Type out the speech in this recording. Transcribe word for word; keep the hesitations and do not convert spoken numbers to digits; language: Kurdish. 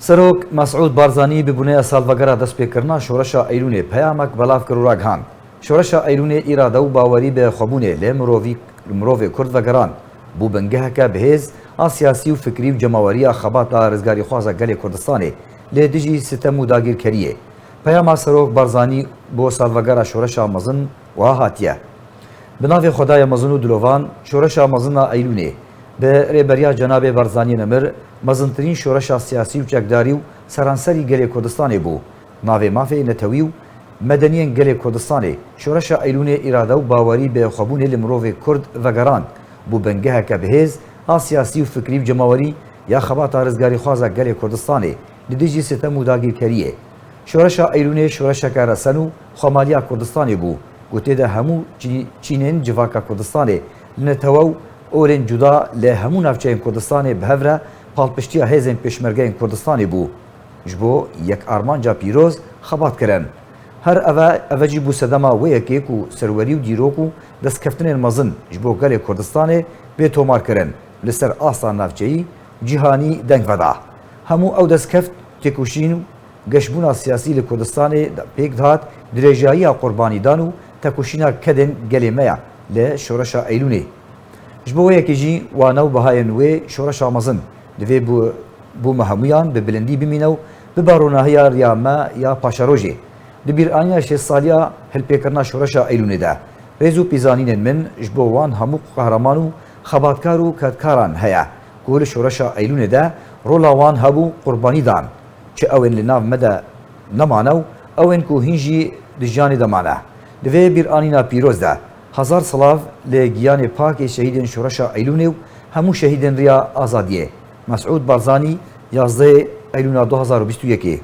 Serok Mesûd Barzanî bi boneya salvegera destpêkirina Şoreşa Eylûnê peyamek belav kir û ragihand, Şoreşa Eylûnê îrade û bawerî bi xwebûnê li mirovî, mirovê Kurd vegerand, bû bingeheke bihêz a siyasî û fikrî û cemawerî ya xebata rizgarîxwaza gelê Kurdistanê li dijî sitem û dagîrkeriyê. Peyama Serok Barzanî bo salvegera Şoreşa Mezin wiha hatiye: Bi navê Xwedayê mezin û dilovan, Şoreşa Mezin a Eylûnê, bi rêberiya Cenabê Barzaniyê Nemir, mezintirîn şoreşa siyasî û çekdarî û seranserî gelê Kurdistanê bû. Navê mafê netewî û medeniyên gelê Kurdistanê, Şoreşa Eylûnê îrade û bawerî bi xwebûnê li mirovê Kurd vegerand, bû bingeheke bihêz a siyasî û fikrî û cemawerî ya xebata rizgarîxwaza gelê Kurdistanê li dijî sitem û dagîrkeriyê. Şoreşa Eylûnê şoreşeke resen û xwemaliya Kurdistanê bû, ku tê de hemû çî-, çînên civaka Kurdistanê li netewe û orên cuda li hemû navçeyên Kurdistanê bi hev re palpiştiya hêzên pêşmergeyên Kurdistanê bû. Ji bo yek armanca pîroz xebat kirin. Her eve, eve jî bû sedema wê yekê ku serwerî û dîrok û destkeftinên mezin ji bo gelê Kurdistanê bê tomar kirin, li ser asta navçeyî, cîhanî deng veda. Hemû ew destkeft, têkoşîn û geşbûna siyasî li Kurdistanê de pêk dihat, dirêjayiya qurbanîdan û tekoşîna kedên gelê me ya li Şoreşa Eylûnê. Ji bo wê yekê jî wane û bihayên wê Şoreşa Mezin divê bo, bo me hemûyan bi bilindî bimîne û bibe ronahiya riya me ya paşerojê. Di bîranîna şêst saliya hilpêkirina Şoreşa Eylûnê de, rêz û pîzanînên min ji bo wan hemû qehreman û xebatkar û kedkaran heye ku li Şoreşa Eylûnê de rola wan hebû, qurbanî dan. Çi ew ên li nav me de nemane û ew ên ku hîn jî di jiyanê de mane. Di vê bîranîna pîroz de hezar silav li giyanê pak ê şehîdên Şoreşa Eylûnê û hemû şehîdên Riya Azadiyê. Mesûd Barzanî, yazdehê Eylûna du hazar û bîst û yekê.